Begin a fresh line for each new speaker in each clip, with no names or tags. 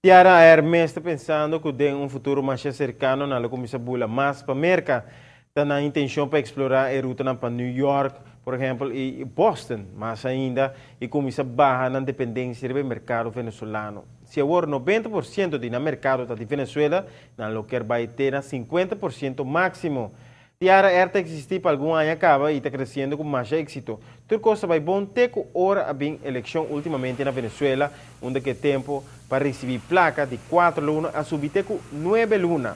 Tiara Air mes ta pensando ku den un futuro masha serkano nan lo kuminsá bula mas pa Merka. Ta nan intenshon pa eksplorá e rutanan pa New York, por ehèmpel, i Boston mas ainda i kuminsá baha nan dependensia riba e merkado venezolano. Si awor 90% di nan merkado ta di Venezuela, nan lo kier bai te na 50% máksimo. Tiara Air ta eksistí pa algun aña kaba i ta kresiendo ku masha éksito. Tur kos ta bai bon te ku ora a bin elekshon últimamente na Venezuela, unda ku e tempu pa risibí plaka di 4 luna a subi te ku 9 luna.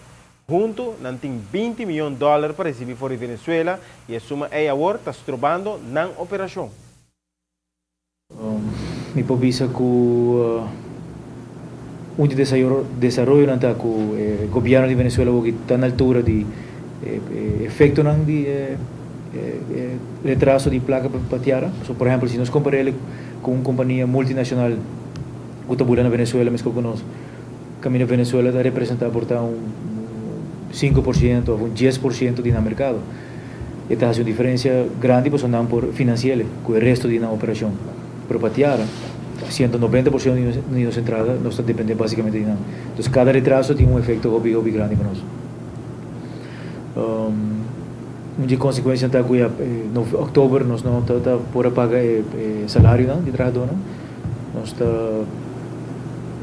Huntu nan tin 20 mion dòler pa risibí for di Venezuela i e suma ei awor ta strobando nan operashon.
Mi por bisa ku un di desaroyo ta ku gobièrnu di Venezuela ta na altura di efektonan di retraso di plaka pa Tiara. So, por ehèmpel, si nos kompará ku un kompania multinashonal ku ta na Venezuela, mes ku nos, kaminda Venezuela ta representá por ta un 5% òf un 10% di merkado. Esaki ta un diferensia grandi pa nan por finansiá ku e resto di operashon. Pero pa Tiara, 190% di nos entrada nos ta dependé básikamente di nan. Anto, kada retraso tin un efekto hopi, hopi grandi pa nos. Un konsekuensia ta ku na òktober nos no ta por paga salario nan, di trahadó. Nos ta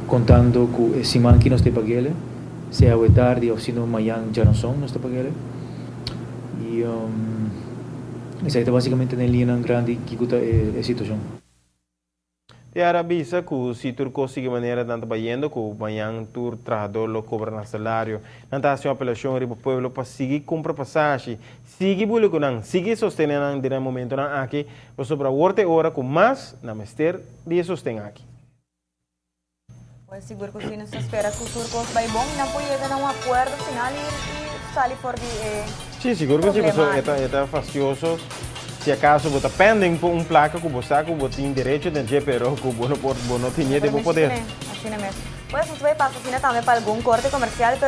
kontando ku e siman ku nos ta pag'é, sea tardi òf sino mañan djárason nos ta pag'é. I esei ta básikamente na liña grandi ku ta e situashon.
Tiara a bisa ku si tur kos sigui manera nan ta bayendo, ku mañan tur trahadó lo kobra nan salario. Nan ta hasi apelashon riba pueblo pa sigui kumpra pasashi, sigui bula ku nan, sigui sostené nan den e momentonan aki, pasobra awor ta e ora ku mas nan mester di sosten aki.
Pues sigur ku si, nos ta spera ku tur kos bai bon i nan por yega na un akuerdo final i sali for di
Si, sigur ku si,
problema.
E ta fastioso. Si akaso bo ta pending pa un plaka ku bo sa ku bo tin derecho den dje, pero ku bo no por, bo no tin di bo poder.
Asina mes. Pues nos ta bai pasa asina tambe pa algun korte komersial, pero